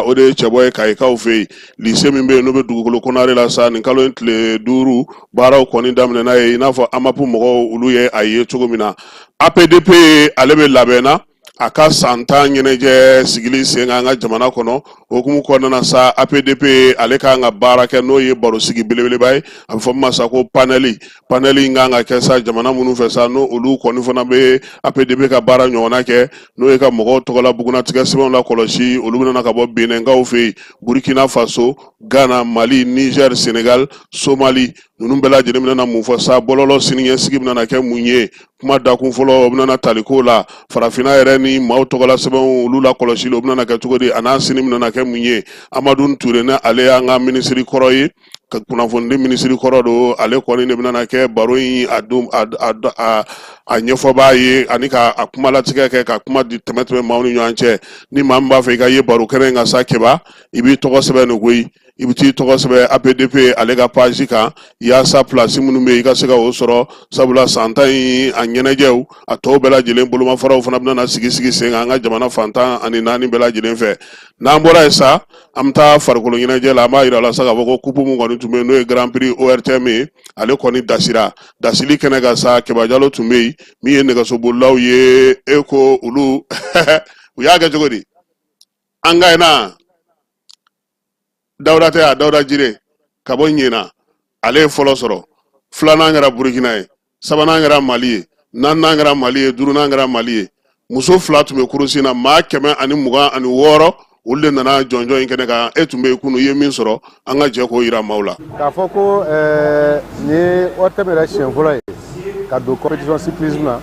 Speaker 3: o de ye cɛbɔ ye Kayikaw fɛ yen. Lycée min bɛ yen n'o bɛ Dugukolo Konare la sa, nin kalo in tile 5, baaraw kɔni daminɛna ye i n'a fɔ AMAP mɔgɔw olu ye a ye cogo min na. APDP ale bɛ labɛn na. A ka san 10 ɲɛnajɛ sigili sen kan an ka jamana kɔnɔ hukumu kɔnɔna na sa, APDP ale kan ka baara kɛ, n'o ye barosigi belebeleba ye, a bɛ fɔ min ma sa ko panel. Panel in kan ka kɛ sa jamana minnu fɛ sa, n'o olu kɔni fana bɛ APDP ka baara ɲɔgɔnna kɛ, n'o ye ka mɔgɔw tɔgɔla bugunnatigɛ sɛbɛnw lakɔlɔsi. Olu bɛna ka bɔ Benɛnkaw fɛ yen, Burkina Faso, Ghana, Mali, Niger, Senegal, Somali, ninnu bɛɛ lajɛlen bɛna mun fɔ sa? Bɔlɔlɔ siniɲɛsigi bɛna kɛ mun ye? Kuma dakun fɔlɔ, o bɛna tali ko la farafinna yɛrɛ ni maaw tɔgɔla sɛbɛnw, olu lakɔlɔsili, o bɛna kɛ cogo di? A n'a sini bɛna kɛ mun ye? Amadu Ture, ne ale y'an ka minisiri kɔrɔ ye, ka kunnafonidi minisiri kɔrɔ don, ale kɔni de bɛna kɛ baro in a don a ɲɛfɔbaa ye, ani ka a kuma latigɛ kɛ, ka kuma di tɛmɛ tɛmɛ maaw ni ɲɔgɔn cɛ. Ni maa min b'a fɛ i ka ye baro kɛnɛ in kan sa, Keba, i b'i tɔgɔ sɛbɛn nin koyi. I bɛ t'i tɔgɔ sɛbɛn APDP ale ka page kan, yaasa place minnu bɛ yen, i ka se ka o sɔrɔ, sabula san 10 in a ɲɛnajɛw, a tɔw bɛɛ lajɛlen bolomafaraw fana bɛna sigi sigi sen kan an ka jamana fan 14 bɛɛ lajɛlen fɛ. N'an bɔra yen sa, an bɛ taa farikolo ɲɛnajɛ la. An b'a yira la sa k'a fɔ ko coupe min kɔni tun bɛ yen, n'o ye Grand Prix ORTM ye, ale kɔni dasira. Dasili kɛnɛ kan sa, Keba Jalo tun bɛ yen. Min ye nɛgɛsobolilaw ye, e ko olu u y'a kɛ cogo di? An ka na Dawuda tɛ a Dawuda Jire ka bɔ Ɲena, ale ye fɔlɔ sɔrɔ. Filanan kɛra Burukina ye, sabanan kɛra Mali ye, naaninan kɛra Mali ye, duurunan kɛra Mali ye. Muso fila tun bɛ course na. Maa 126, olu de nana jɔnjɔn in kɛnɛ kan. E tun bɛ yen kunun, i ye min sɔrɔ, an ka jɛ k'o yira maaw la.
Speaker 11: K'a fɔ ko nin ye ORTM yɛrɛ siɲɛ fɔlɔ ye ka don compétition cyclisme na.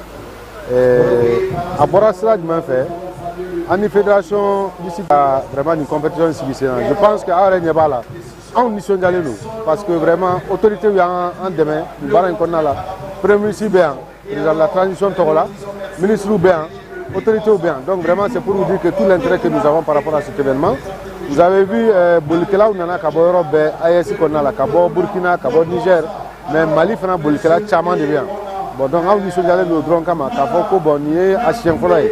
Speaker 11: A bɔra sira jumɛn fɛ? An ni fédération du cycle ka vraiment nin compétition sigi sen na. Je pense que aw yɛrɛ ɲɛ b'a la, anw nisɔndiyalen don, parce que vraiment autorité y'an an dɛmɛ nin baara in kɔnɔna la. Premier ministre bɛ yan, président de la transition tɔgɔ la, ministre bɛ yan, autorités bɛ yan. Donc vraiment, c'est pour vous dire que tout l'intérêt que nous avons par rapport à cet événement. Vous avez vu, bolikɛlaw nana ka bɔ yɔrɔ bɛɛ AES kɔnɔna la, ka bɔ Burkina, ka bɔ Niger, mais Mali fana bolikɛla caman de bɛ yan. Bon, donc anw nisɔndiyalen don dɔrɔn kama k'a fɔ ko bon, nin ye a siɲɛ fɔlɔ ye.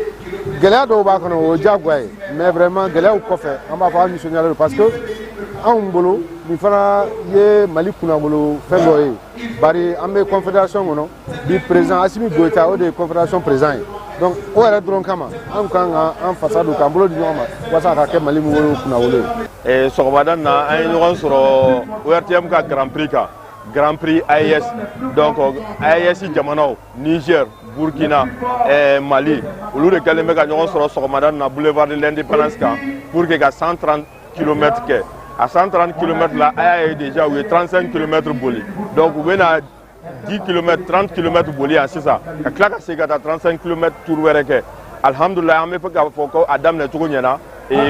Speaker 11: Gɛlɛya dɔw b'a kɔnɔ, o ye diyagoya ye, mais vraiment gɛlɛyaw kɔfɛ, an b'a fɔ an nisɔndiyalen don, parce que anw bolo nin fana ye Mali kunnawolo fɛn dɔ ye. Bari an bɛ confédération kɔnɔ bi, président Assimi Goïta, o de ye confédération président ye. Donc o yɛrɛ dɔrɔn kama, an kan ka an fasa don, k'an bolo di ɲɔgɔn ma, walasa a ka kɛ Mali wolo kunnawolo
Speaker 12: ye. Sɔgɔmada na, an ye ɲɔgɔn sɔrɔ ORTM ka Grand Prix kan, Grand Prix AES. Donc AES jamanaw, Niger, Burkina, Mali, olu de kɛlen bɛ ka ɲɔgɔn sɔrɔ sɔgɔmada na boulevard de l'Indépendance kan pour que ka 130 km kɛ. A 130 km la, a y'a ye déjà u ye 35 km boli. Donc u bɛna 10 km, 30 km boli yan sisan, ka tila ka segin ka taa 35 km tour wɛrɛ kɛ. Alihamudulilayi, an bɛ fɛ k'a fɔ ko a daminɛ cogo ɲɛna.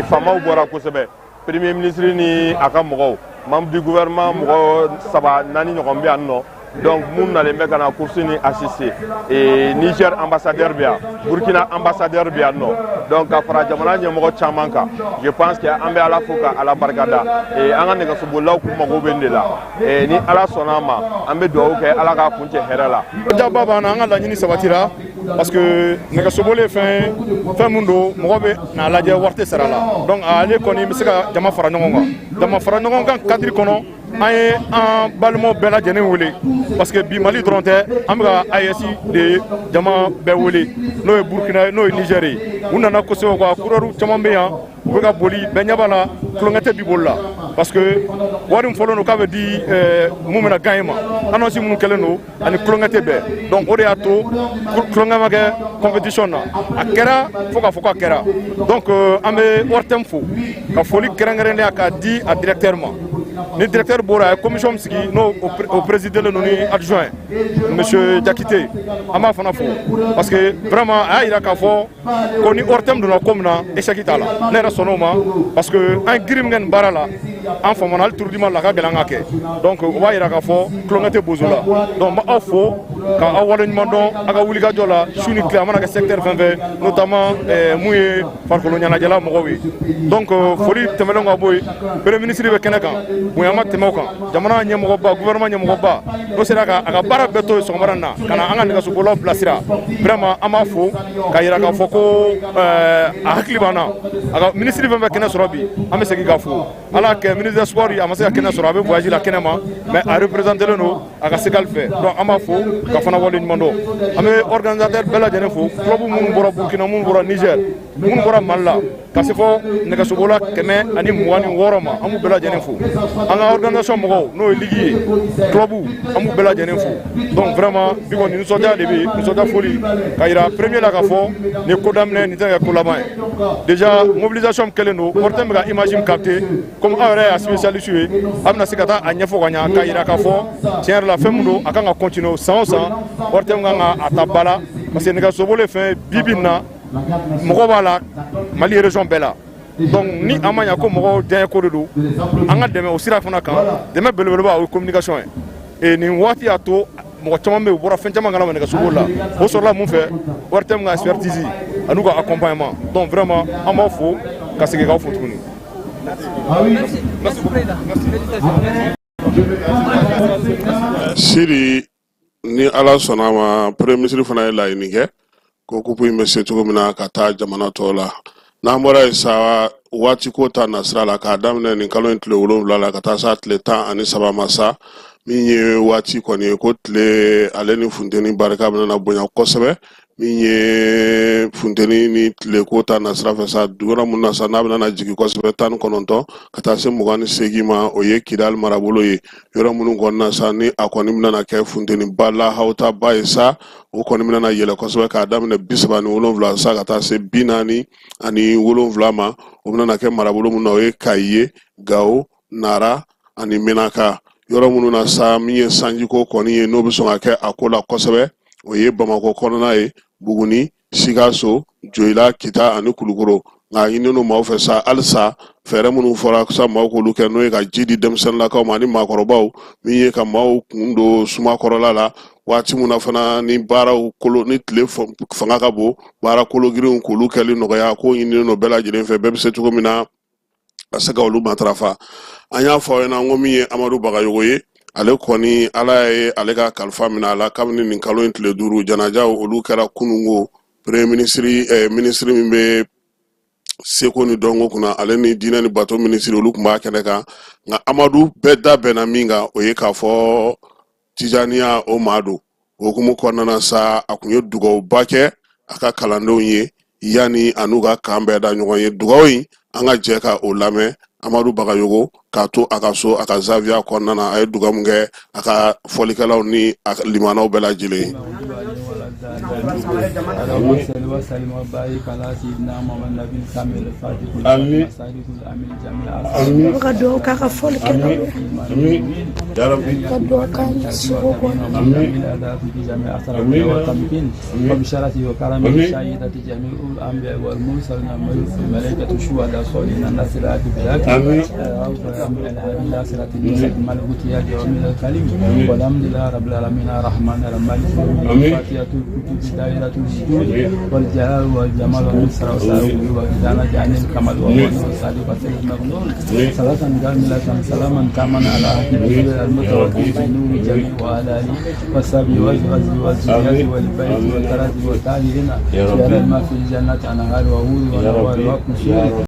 Speaker 12: Faamaw bɔra kosɛbɛ, premier ministre ni a ka mɔgɔw, membre du gouvernement mɔgɔ saba naani ɲɔgɔn bɛ yan nɔ. Donc mun nalen bɛ ka na course ni assister, Niger ambassadeur bɛ yan, Burkina ambassadeur bɛ yan nɔ, donc ka fara jamana ɲɛmɔgɔ caman kan. Je pense que an bɛ Ala fo ka Ala barikada. An ka nɛgɛsobolilaw k'u mago bɛ nin de la. Ni Ala sɔnna a ma, an bɛ dugawu kɛ, Ala k'a kuncɛ hɛrɛ la.
Speaker 13: Jaba b'an na, an ka laɲini sabatira, parce que nɛgɛsoboli ye fɛn ye, fɛn mun don, mɔgɔ bɛ n'a lajɛ, wari tɛ sara la. Donc ale kɔni bɛ se ka jama fara ɲɔgɔn kan. Jama fara ɲɔgɔn kan cadre kɔnɔ, an ye an balimaw bɛɛ lajɛlen wele, parce que bi Mali dɔrɔn tɛ, an bɛ ka AES de jama bɛɛ wele, n'o ye Burukina ye, n'o ye Niger ye. U nana kosɛbɛ quoi. Coureur caman bɛ yan, u bɛ ka boli, bɛɛ ɲɛ b'a la, tulonkɛ tɛ bi boli la, parce que wari min fɔlen don k'a bɛ di mun bɛna gagner ma, annonce minnu kɛlen don, ani tulonkɛ tɛ bɛn. Donc o de y'a to tulonkɛ ma kɛ compétition na. A kɛra fo k'a fɔ k'a kɛra. Donc an bɛ ORTM fo, ka foli kɛrɛnkɛrɛnnenya k'a di a directeur ma. Ni directeur bɔra, a ye commission min sigi, n'o o présidé don ni adjoint monsieur Diakité, an b'a fana fo, parce que vraiment a y'a yira k'a fɔ ko ni ORTM donna ko min na, échec t'a la. Ne yɛrɛ sɔnn'o ma, parce que an ye girin min kɛ nin baara la, an famana hali tour du Mali la, a ka gɛlɛn an ka kɛ. Donc o b'a yira k'a fɔ tulonkɛ tɛ bozo la. Donc n b'aw fo ka aw waleɲuman dɔn aw ka wulikajɔ la su ni tile, a mana kɛ secteur fɛn fɛn, notamment mun ye farikolo ɲɛnajɛla mɔgɔw ye. Donc foli tɛmɛnen ka bɔ yen, premier ministre bɛ kɛnɛ kan, bonya ma tɛmɛ o kan, jamana ɲɛmɔgɔba, gouvernement ɲɛmɔgɔba, n'o sera ka a ka baara bɛɛ to yen sɔgɔmada in na ka na an ka nɛgɛsobolilaw bilasira, vraiment an b'a fo ka yira k'a fɔ ko a hakili b'an na. A ka ministre fɛn fɛn kɛnɛ sɔrɔ bi, an bɛ segin k'a fo. Ala kɛ ministre des sports, a ma se ka kɛnɛ sɔrɔ, a bɛ voyage la kɛnɛ ma, mais a représenté len don a ka sekali fɛ. Donc an b'a fo ka ka fana waleɲuman dɔn. An bɛ organisateur bɛɛ lajɛlen fo, club minnu bɔra Burkina, minnu bɔra Niger, minnu bɔra Mali la, ka se fɔ nɛgɛsobolila 126 ma, an b'u bɛɛ lajɛlen fo. An ka organisation mɔgɔw, n'o ye ligue ye, club, an b'u bɛɛ lajɛlen fo. Donc vraiment bi kɔni, nisɔndiya de bɛ yen, nisɔndiya foli ka yira premier la k'a fɔ nin ye ko daminɛ, nin tɛna kɛ ko laban ye. Déjà mobilisation min kɛlen don, ORTM bɛ ka image min capter, comme aw yɛrɛ y'a spécialiste ye, a bɛna se ka taa a ɲɛfɔ ka ɲa, k'a yira k'a fɔ tiɲɛ yɛrɛ la, fɛn min don, a kan ka continuer san o san. ORTM kan ka a ta ba la, parce que nɛgɛsoboli ye fɛn ye bi bi in na, mɔgɔ b'a la Mali région bɛɛ la. Donc ni a ma ɲa ko mɔgɔw diɲɛ ko de don, an ka dɛmɛ o sira fana kan. Dɛmɛ belebeleba, o ye communication ye. Et nin waati y'a to mɔgɔ caman bɛ yen, u bɔra fɛn caman kalama nɛgɛsoboli la. O sɔrɔla mun fɛ? ORTM ka expertise an'u ka accompagnement. Donc vraiment, an b'aw fo ka segin k'aw fo tuguni. Merci beaucoup.
Speaker 3: Siri, ni Ala sɔnna a ma, premier ministre fana ye laɲini kɛ ko kupu in bɛ se cogo min na ka taa jamana tɔw la. N'an bɔra yen sa, waati ko ta nasira la, k'a daminɛ nin kalo in tile 7 la ka taa se tile 13 ma sa, min ye waati kɔni ye ko tile ale ni funteni barika bɛna na bonya kosɛbɛ. Min ye funteni ni tile ko ta nasira fɛ sa, yɔrɔ mun na sa n'a bɛna na jigin kosɛbɛ, 19 ka taa se 28 ma, o ye Kidali marabolo ye. Yɔrɔ minnu kɔni na sa, ni a kɔni bɛna na kɛ funteniba lahawutaba ye sa, o kɔni bɛna na yɛlɛ kosɛbɛ k'a daminɛ 37 sa ka taa se 47 ma. O bɛna na kɛ marabolo mun na, o ye Kayi ye, Gawo, Nara ani Menaka. Yɔrɔ minnu na sa, min ye sanjiko kɔni ye, n'o bɛ sɔn ka kɛ a ko la kosɛbɛ, o ye Bamakɔ kɔnɔna ye, Buguni, Sikaso, Joyila, Kita ani Kulukoro. Nka a ɲininen don maaw fɛ sa halisa, fɛɛrɛ minnu fɔra sa maaw k'olu kɛ, n'o ye ka ji di denmisɛnninlakaw ma ani maakɔrɔbaw, min ye ka maaw kun don suma kɔrɔla la waati min na fana, ni baaraw kolo ni tile fanga ka bon, baara kologirinw k'olu kɛli nɔgɔya. K'o ɲininen don bɛɛ lajɛlen fɛ, bɛɛ bɛ se cogo min na ka se ka olu matarafa. An y'a fɔ aw ɲɛna ko min ye Amadu Bagayogo ye, ale kɔni Ala ye ale ka kalifa minɛ a la kabini nin kalo in tile 5. Janajaw olu kɛra kunungo. Premier ministre, ministre min bɛ seko ni dɔnko kunna, ale ni diinɛ ni bato minisiri, olu tun b'a kɛnɛ kan. Nka Amadu, bɛɛ da bɛnna min kan, o ye k'a fɔ Tijaniya o maa don. O hukumu kɔnɔna na sa, a kun ye dugawuba kɛ a ka kalandenw ye yanni a n'u ka kan bɛɛ da ɲɔgɔn ye. Dugawu in, an ka jɛ ka o lamɛn. Amadu Bagayogo k'a to a ka so, a ka zaviya kɔnɔna na, a ye dugawu min kɛ a ka fɔlikɛlaw ni a limanaw bɛɛ lajɛlen ye.
Speaker 14: Ka dugawu k'a ka fɔlikɛlaw ye, ka dugawu k'a ɲɛ sogo kɔnɔ.